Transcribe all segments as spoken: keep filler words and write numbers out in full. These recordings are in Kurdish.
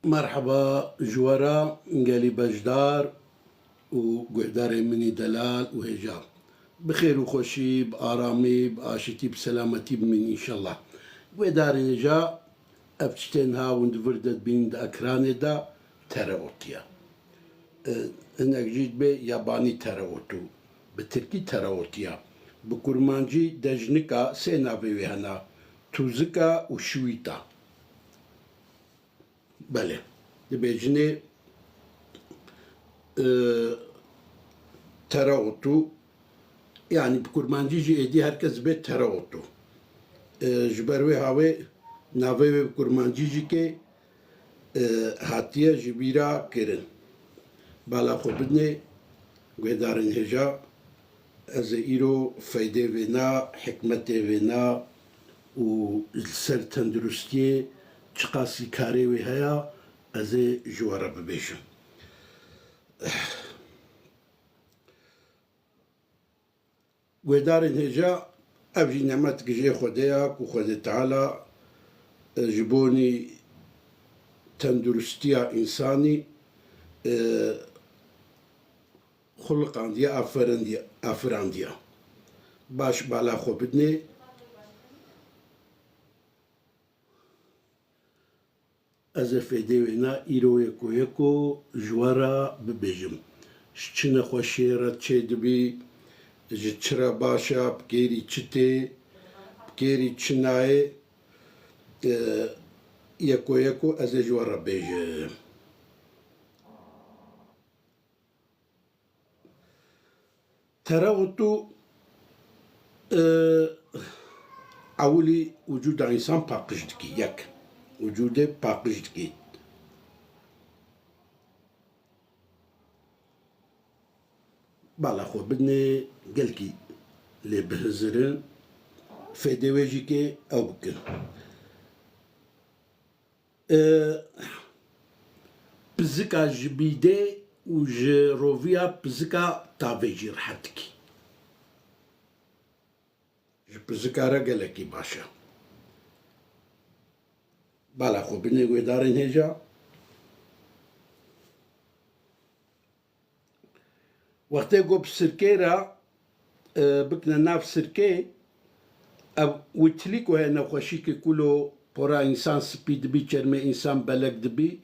Merheba ji we re gelî beşdar û guhdarên min ê delal û hêja. Bi xêr û xweşî, bi aramî, bi aşitî, bi selametî bimîn înşellah. Guhdarên hêja, ev tiştên ha hûn di vir de dibînin di ekranê de, tereotiye. E, hinek jî dibê yabanî tereotu, bi tirkî tereotiya. Bi kurmancî dejnika, sê navê wê hene, tûzika û şiwîta. Belê. Dibêjinê, e, tereotu, yanî bi kurmancî jî êdî her kes dibê tereotu. E, ji ber wê hawê navê wê bi kurmancî jî kê, e, hatiye ji bîra kirin. Bala xwe bidinê, guhdarên hêja, ez ê îro feydê vêna, hikmetê vêna û li ser tenduristiyê çiqasî karê wê heye, ez ê ji we re bibêjim. Guhdarên hêja, ev jî nemet gijê Xwedê ya ku Xwedê Teala, e, ji bonî tenduristiya însanî, e, xuliqandiye, aferindiye, afirandiye. Baş bala xwe bidinê. Ez ê fêdê wêna îro yeko yeko ji we re bibêjim. Ji çi nexweşiyê re çêdibî, ji çi re baş e, bi kêrî çi tê, bi kêrî çi nayê, e, yeko yeko ez ê ji we re bêjim. Tereotu, e, ewilî wicûda însan paqij dikî, yek. Wicûdê paqij dikî. Bala xwe bidinê, gelkî lê bihizirin. Fêdê wê jî kê ew bikin. E, pizika ji bîdê û ji roviya pizika tavê jî rehet dikî. Ji pizika re gelekî baş e. Bala xwe binê guhdarên hêja. Wextê ku bi sirkê re, e, bikine nav sirkê, ev wîtilî ku heye nexweşîkê ku lo pora însan spî dibî, çermê însan belek dibî,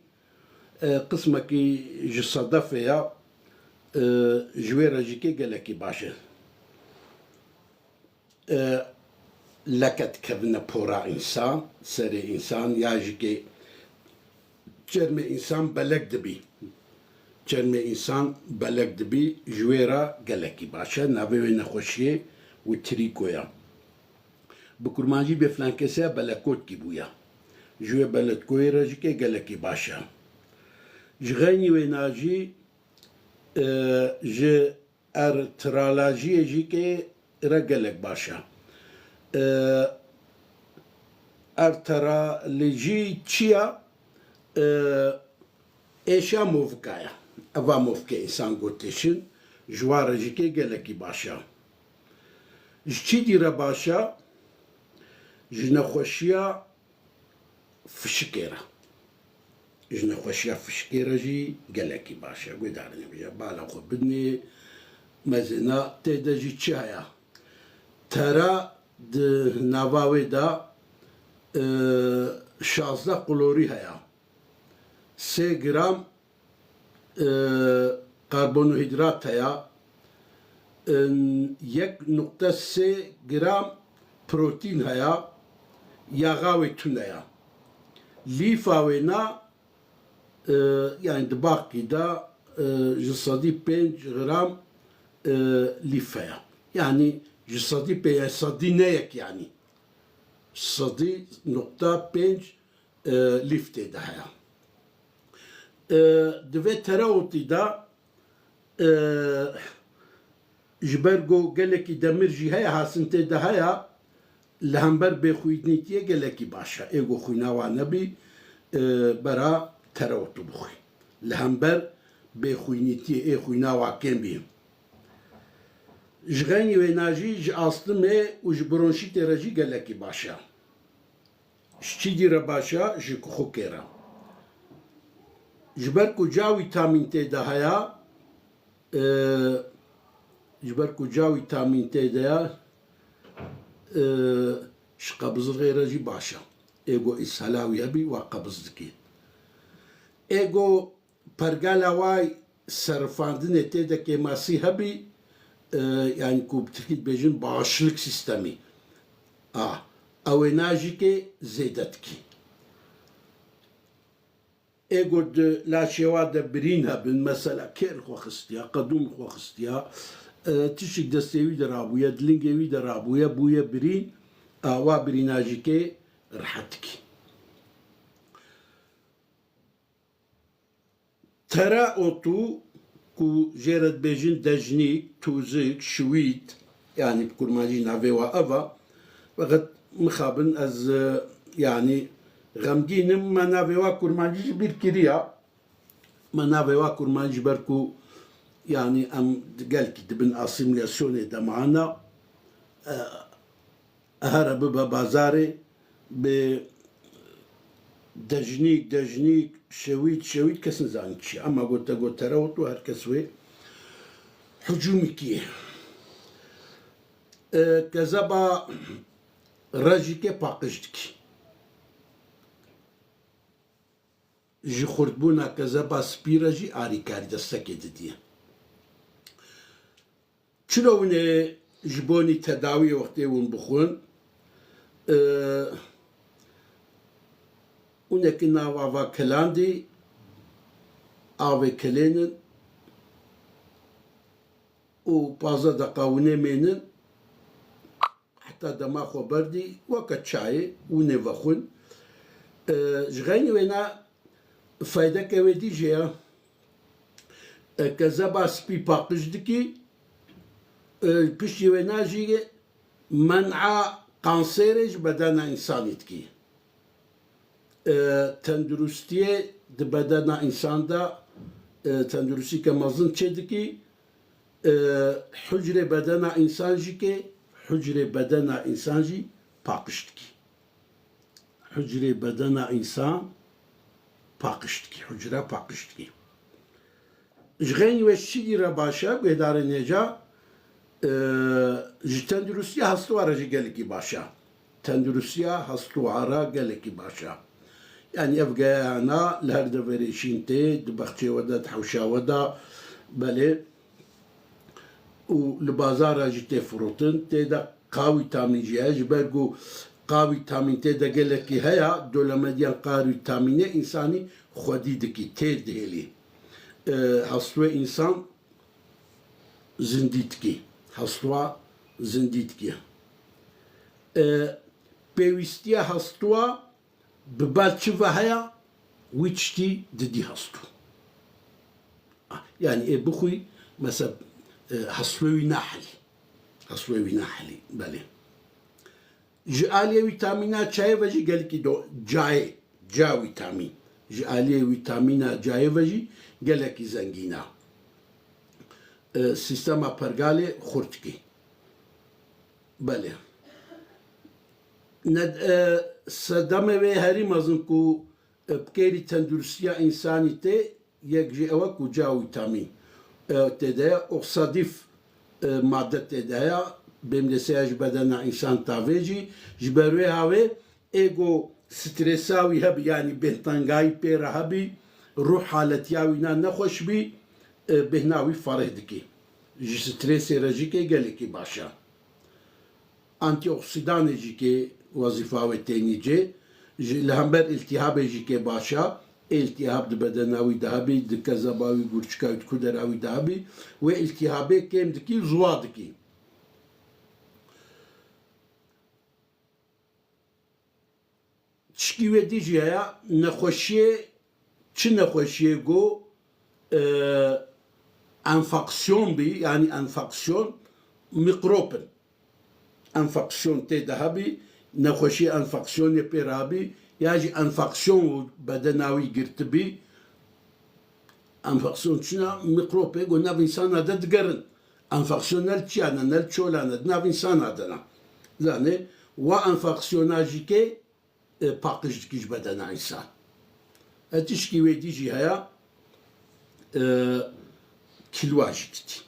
e, qismekî ji sedefê ya, e, ji wê re jî kê gelekî baş e. E, leke dikevine pora însan, serê însan, ya jî kê çermê însan belek dibî. Çermê însan belek dibî, ji wê re gelekî baş e. Navê wê nexweşiyê wîtilîko ya. Bi kurmancî bê filan kesê belekotkî bûye. Ji wê belekkoyê re jî kê gelekî baş e. Ji xeynî wêna jî, e, ji ertralajiyê jî kê re gelek baş e. E, ertralajî çi ya? E, êşa movika ye. Eva movike însan got têşin, ji wan re jî kê gelekî baş e. Ji çi dî re baş e? Ji nexweşiya fişikê re. Ji nexweşiya fişikê re jî gelekî baş e. Guhdarên hêja, bala xwe bidinê, mezêna tê de jî çi heye? Tera di nava wê de, e, şazdeh klorî heye. Sê gram, e, karbonohîdrat heye, e, yek nokte sê gram protîn heye, yaxa wê tune ye. Lîfa wê na, e, yani di baqî de, e, ji sedî pênc gram, e, lîf heye. Yani ji sedî pê-, yani sedî ne yek yani. Sedî nokta pênc e, lîf tê de heye. E, di vê tereotî de, e, ji ber ku gelekî demir jî heye, hasin tê de heye, li hember bêxwînîtiyê gelekî baş e. Ê ku xwîna wa nebî, e, bera tereotû bixwî. Li hember bêxwînîtiyê, ê xwîna wa kêm bî. Ji xeynî wêna jî ji astimê û ji bronşîtê re jî gelekî baş e. Ji çi dî re baş e? Ji kixokê re. Ji ber ku ca wîtamîn tê de heye, e, ji ber ku ca wîtamîn tê de ye, e, ji qebizixê re jî baş e. Ê ku îshala wî hebî, wa qebiz dike. Ê ku pergala wî serifandinê tê de kêmasî hebî, e, yanî ku bi tirkî dibêjin bağışıklık sistemî. A, ew ê najîkê zêde dikî. Ê ku di laşê wa de birîn hebin, mesela kêr xwe xistiya, qedûm xwe xistiya, e, tişik destê wî de rabûye, di lingê wî de rabûye, bûye birîn, a, wa birînajîkê rehet dikî. Tere otu ku jê re dibêjin dejnîk, tûzik, şiwît, yanî bi kurmancî navê wa ev e. Feqet mixabin ez, e, yanî xemgîn im, me navê wa kurmancî ji bîr kiriya. Me navê wa kurmancî ji ber ku yanî em gelkî dibin asîmîlasyonê de mane. E, here bibe bazarê, bi dejnîk, dejnîk, şewît, şewît kes nizanî çi ye. Ema gote gotere û tu her kes wê hicûmî kî. E, kezeba rejîkê paqij dikî. Ji xurtbûna kezeba spî re jî arîkarî destekê didiye. Çilo hûn ê ji bonî tedawiyê wextê hûn bixwin, e, hûn ê ki nav ava kelandî, avê kelênin û pazdeh deqa hûn ê mênin, heta dema xwe berdî, weke çayê hûn ê vexwin. E, ji xeynî wêna faydeke wê dî jê ye. E, kezeba spî paqij dikî, e, piştî wêna jî men'a kanserê ji bedena însanî dikî. E, tenduristiyê di bedena însan de, e, tenduristîke mezin çê dikî, e, hucrê bedena însan jî kê, hucrê bedena însan jî paqij dikî. Hucrê bedena însan paqij dikî, hucre paqij dikî. Ji xeynî wê çi dî re baş e, guhdarên hêja, e, ji tenduristiya hestûa re jî gelekî baş e. Tenduristiya hestûa re gelekî baş e. Yanî ev geyayana li her deverê şîn tê, di bexçê we de, di hewşa we de, belê. Û li bazara jî tê firotin, tê de K vîtamîn jî heye, ji ber ku K vîtamîn tê de gelekî heye, dolemediyan K vîtamînê însanî xwedî dikî, têr dihêlî. E, hestûyê însan zindî dikî, hestûa zindî dikî. E, pêwîstiya hestûa bi ber çi ve heye, wî tiştî didî hestû. Yanî ê bixwî, mesela, e, hestûyê wî nahelî. Hestûyê wî nahelî, belê. Ji aliyê vîtamîna çayê ve jî gelekî do, cayê, ca vîtamîn. Ji aliyê vîtamîna cayê ve jî gelekî zengîn e. E, sîstema pergalê xurt dikî. Belê. Ne, e, sedemê wê herî mezin ku, e, bi kêrî tenduristiya însanî tê, yek jî ew e ku ca wîtamîn, e, tê de ye, oxidîf, e, madde tê de ye, bêmdeseya ji bedena însan tavê jî, ji ber wê havê ê ku stresa wî hebî, yanî bêhngahî pê re hebî, ruh haletiya wîna nexweş bî, e, bêhna wî fereh dikî. Ji stresê re jî kê gelekî baş e. Antîoksidanê jî kê wezîfa wê tênî cê, ji, li hember îltîhabê jî kê baş e. Îltîhab di bedena wî de hebî, di kezeba wî, gurçika wî, di kudera wî de hebî, wê îltîhabê kêm dikî, ziwa dikî. Tişkî wê dî jî heye, nexweşiyê, çi nexweşiyê ku, e, enfeksiyon bî, yanî enfeksiyon, mîkrop in. Enfeksiyon tê de hebî, nexweşiyê enfeksiyonê pê re hebî, ya jî enfeksiyon û bedena wî girtibî, enfeksiyon çi ne? Mîkropê ku nav însana de digerin. Enfeksiyon ne li çiya ne, ne li çola ne, di nav însana de ne. Zanê, wa enfeksiyona jî kê, e, paqij dikî ji bedena însan. E, tişkî wê dî jî heye, e, kîlwa jî didî.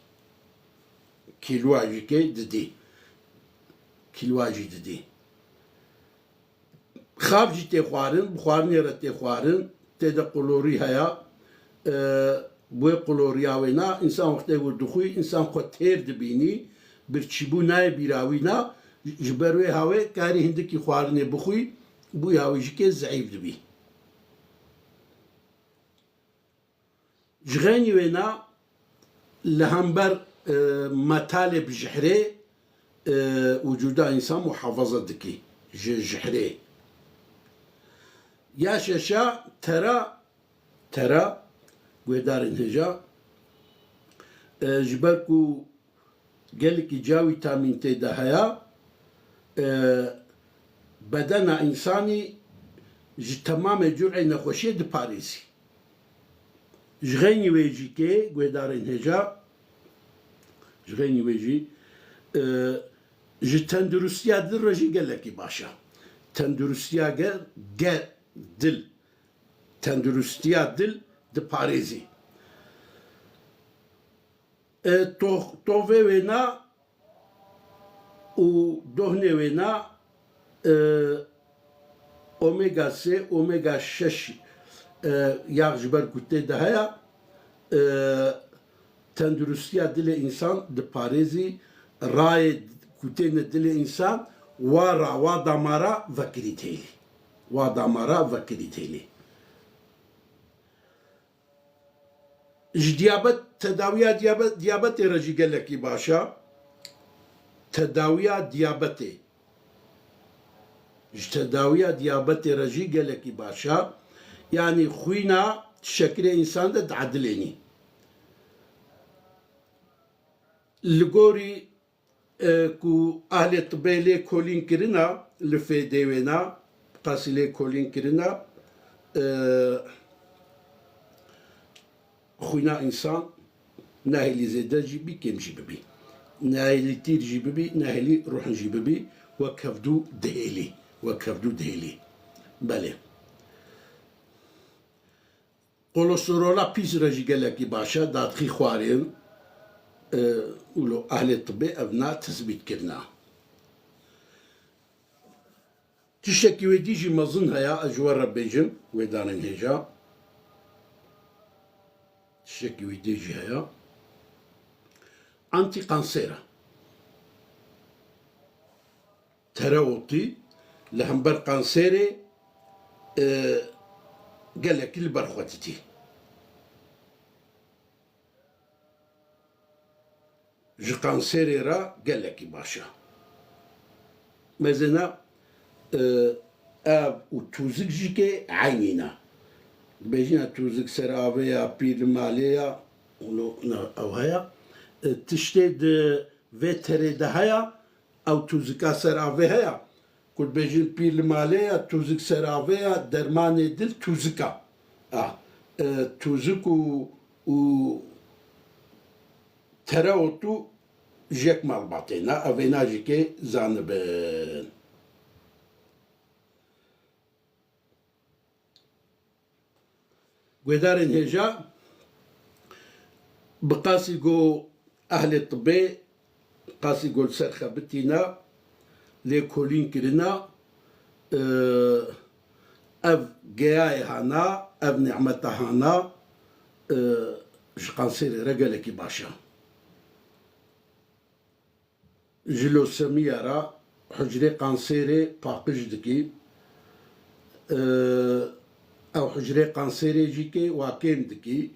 Kîlwa jî kê didî. Kîlwa jî didî. Xav jî tê xwarin, bi xwarinê re tê xwarin, tê de qulorî heya. E, bi wê quloriya wêna, însan wextê ku dixwî, însan xwe têr dibînî, birçîbû nayê bîra wî na, ji ber wê hawê karî hindikî xwarinê bixwî, bûyî hawî jî kê zeîf dibî. Ji xeynî wêna li hember, e, metalê bi jihrê, e, wicûda însan muhafaza dikî ji jihrê. Ya şeşa tera, tera guhêdarên hêja, e, ji ber ku gelekî ca wîtamîn tê de heye, e, bedena însanî ji temamê curê nexweşiyê diparêzî. Ji xeynî wê jî kê guhêdarên hêja, ji xeynî wê jî, e, ji tenduristiya dil re jî gelekî baş e. Tenduristiya ge-, ge-, dil, tenduristiya dil diparêzî. E, to-, tovê wêna û dohnê wêna, e, omega sê, omega şeş, e, yax ji ber ku tê de heye, e, tenduristiya dilê însan diparêzî, rayê ku têne dilê însan, wa ra, wa damara vekirî dihêlî. Wa damara vekirî dihêlî. Ji diyabet, tedawiya diyabet, diyabetê re jî gelekî baş e. Tedawiya diyabetê. Ji tedawiya diyabetê re jî gelekî baş e. Yanî xwîna şekirê însan de diedilênî. Li gorî e, ku ahlê tibê lê kolîn kirina, li fêdê wêna, qasî lê kolîn kirina, e, xwîna însan nahêlî zêde jî bî, kêm jî bibî. Nahêlî tîr jî bibî, nahêlî ruhin jî bibî, wek hevdû dihêlî, wek hevdû dihêlî. Belê. Kolesterola pîs re jî gelekî baş e, dadixî xwarê, e, wilo ehlê tibê ev na tesbît kirina. Tiştekî wê dî jî mezin heye, ez ji we re bêjim, wê danên hêja. Tiştekî wê dî jî heye. Antîkanser e. Tereotî li hember kanserê, e, gelekî li ber xwe didî. Ji kanserê re gelekî baş e. Mezêna, e, ev û tûzik jî kê eynî ne. Dibêjîne tûzik ser avê ya, pîr li malê ya, û ne ew heye. E, tiştê di vê terê de heye, ew tûzika ser avê heye, ku dibêjin pîr li malê ye, tûzik ser avê ye, dermanê dil tûzika. A, e, tûzik û, û tereotû ji yek malbatê ne, ev êna jî kê zanibin. Guhdarên hêja, bi qasî ku ehlê tibê, qasî ku li ser xebitîne, lê kolîn kirine, e, ev geyayê hana, ev nîmeta hana, e, ji kanserê re gelekî baş e. Ji losemiya re hucrê kanserê paqij dikî. Ew hucrê kanserê jî kê wa kêm dikî.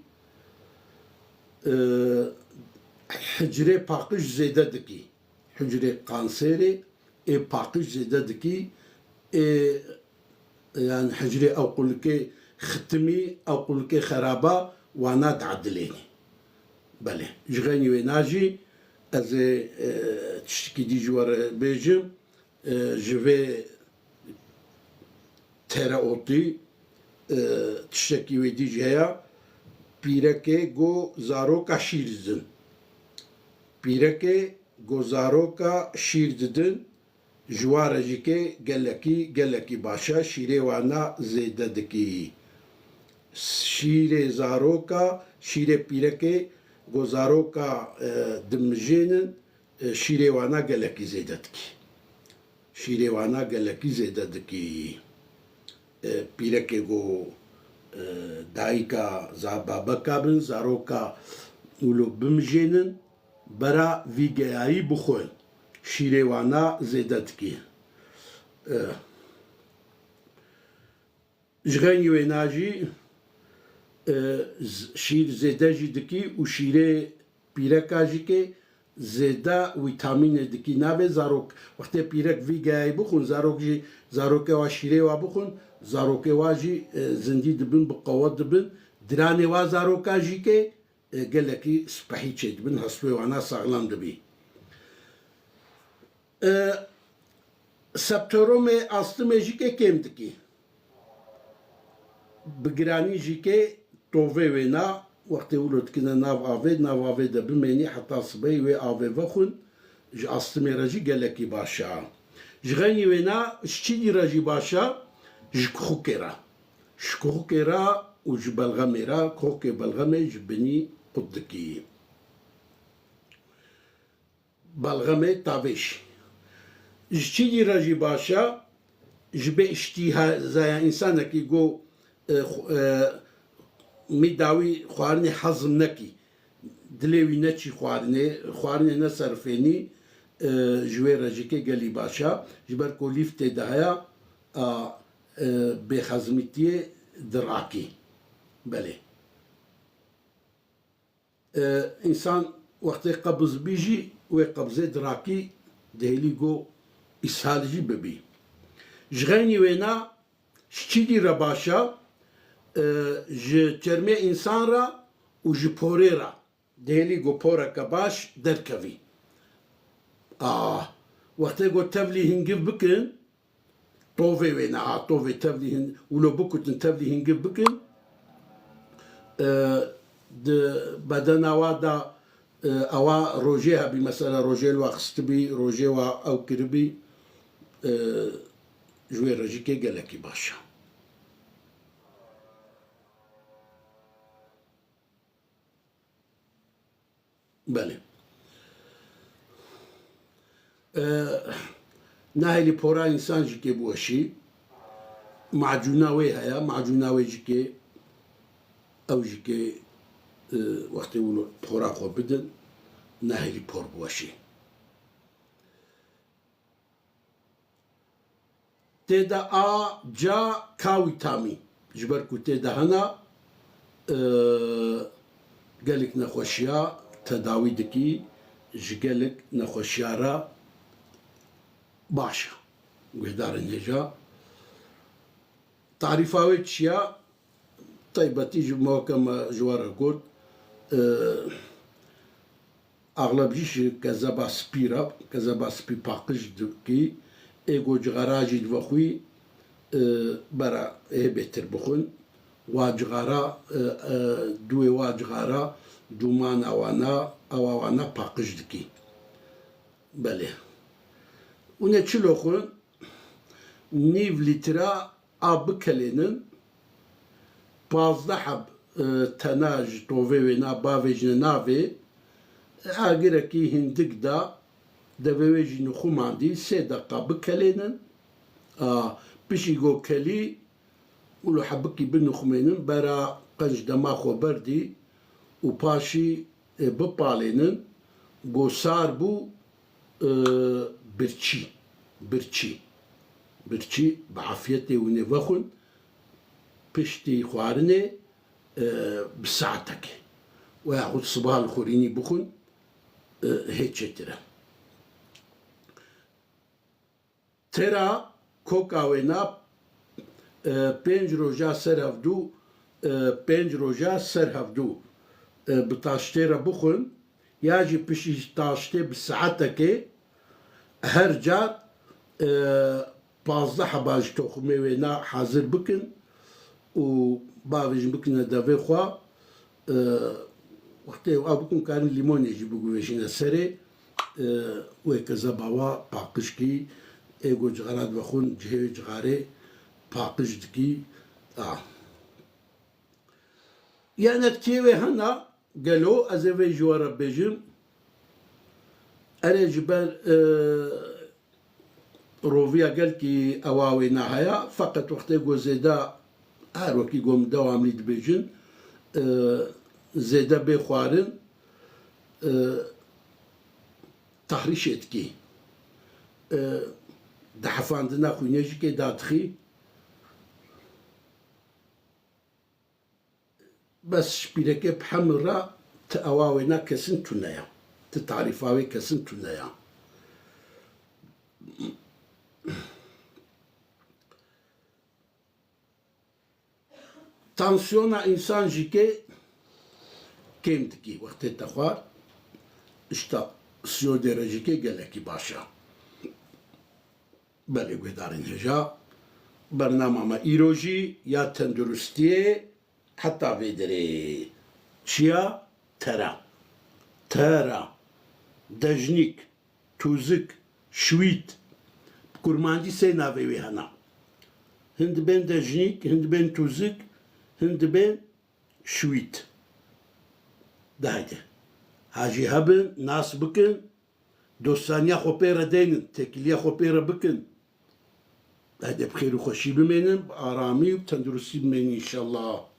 Hucrê paqij zêde dikî. Hucrê kanserê ê paqij zêde dikî. Ê Yan hicrê ew qulikê xitimî, ew qulikê xeraba wana diedilênî. Belê, ji xeynî wêna jî ez ê, e, tiştekî dî ji we re bêjim, e, ji vê tereotî, e, tiştekî wê dî jî heye, pîrekê go zaroka şîr didin. Pîrekê go zaroka şîr didin, ji wan re jî kê gelekî, gelekî baş e, şîrê wana zêde dikî. Şîrê zaroka, şîrê pîrekê go zaroka, e, dimijênin, e, şîrê wana gelekî zêde dikî. Şîrê wana gelekî zêde dikî. E, pîrekê go, e, dayika za babeka bin, zaroka wilo bimijênin, bera vî geyayî bixwin. Şîrê wana zêde dikî. E, Ji xeynî wêna jî, e, z-, şîr zêde jî dikî û şîrê pîreka jî kê zêde wîtamînê dikî navê zarok. Wextê pîrek vî geyayî bixwin, zarok jî, zarokê wa şîrê wa bixwin, zarokê wa jî, e, zindî dibin, bi qewet dibin. Diranê wa zaroka jî kê, e, gelekî spehî çêdibin, hestûyê wana saxlem dibî. E, septoromê astimê jî kê kêm dikî. Bi giranî jî kê tovê wêna, wextê wilo dikine nav avê, nav avê de bimênî heta sibehî wê avê vexwin, ji astimê re jî gelekî baş e. Ji xeynî wêna, ji çîdî re jî baş e, ji kuxukê re. Ji kuxukê re û ji belxemê re, kuxukê belxemê ji binî qut dikî. Belxemê tavêş. Ji çîdî re jî baş e, ji bê îştîhazaya însanekî go, e, xw-, e, mî dawî xwarinê hezm nekî, dilê wî neçî xwarinê, xwarinê neserifênî, e, ji wê re jî kê gelî baş e. Ji ber ku lîf tê de heye, a, e, bêhezmîtiyê dirakî. Belê. E, însan wextê qebiz bî jî wê qebzê dirakî dihêlî go îshal jî bibî. Ji xeynî wêna ji çîdî re baş e, e, ji çermê însan re û ji porê re dihêlî go poreke baş derkevî. A, wextê go tevlî hingiv bikin, tovê wê neha, tovê tevlî hin-, wilo bikutin, tevlî hingiv bikin. E, di bedena wa da, e, ewa rojê hebî, mesela rojê li wa xistibî, rojê wa ew kiribî, e, ji wê re jî kê gelekî baş e. Belê. E, nahêlî pora însan jî kê biweşî. Macûna wê heye, macûna wê jî kê, ew jî kê, e, wextê wilo pora xwe bidin, nahêlî por biweşî. Tê de A, C, K vîtamîn. Ji ber ku tê de hene, e, gelek nexweşiya tedawî dikî, ji gelek nexweşiya re baş e. Guhdarên hêja. Tarîfa wê çi ye? Taybetî ji me weke me ji we re got, e, axleb jî ji kezeba spî re, kezeba spî paqij dikî, ê go cixara jî divexwî, e, bera ê bêtir bixwin. Wa cixara, e, e, duwê wa cixara, dûmana wana, ewa wana paqij dikî. Belê. Hûn ê çilo xwin? Nîv lîtra av bikelênin, pazdeh heb, e, tena ji tovê wêna bavêjine navê, agirekî hindik da, devê wê jî nixumandî, sê deqa bikelênin. A, pişî go kelî, wilo hebikî binixumênin, bera qenc dema xwe berdî û paşî, e, bipalênin, go sar bû, e, birçî, birçî, birçî bi afiyetê hûn ê vexwin, piştî xwarinê, e, bi saetekê. Weya xwe siba li xurînî bixwin, e, hê çêtir e. Tera koka wêna, e, pênc roja ser hevdû, e, pênc roja ser hevdû, e, bi taştê re bixwin, ya jî piştî taştê bi saetekê her car, e, pazdeh heba ji toxumê wêna hazir bikin û bavêjin bikine devê xwe. E, wextê ew bikin, karin lîmonê jî biguvêjine serê, e, wê kezeba wa paqij kî, ê go cixara divexwin, cihê wê cixarê paqij dikî. A. Ya netkiyê wê hena gelo, ez ê vê ji we re bêjim. Erê, ji ber, e, roviya gelkî ewa wê nahaya, feqet wextê ku zêde, her wekî ku min dewamlî dibêjin, e, zêde bê xwarin, e, tahrîşê dikî. E, di hefandina xwînê jî kê dadixî. Bes şpîrekê bi hemû re ti ewa wêna kesin tune ya. Ti tarîfa wê kesin tune ya. Tansiyona însan jî kê kêm dikî wextê te xwar. Îşte siyodê re jî kê gelekî baş e. Belê guhdarên hêja, bernama me îro jî ya tenduristiyê heta vê derê çi ya? Tera. Tera. Dejnîk, tûzik, şwît. Bi kurmancî sê navê wê hene. Hin dibên dejnîk, hin dibên tûzik, hin dibên şwît. De heyde. Ha jî hebin, nas bikin, dostaniya xwe pê re deynin, têkiliya xwe pê re bikin. Hede bi xêr û xweşî bimênin, bi aramî û bi tenduristî bimênin înşallah.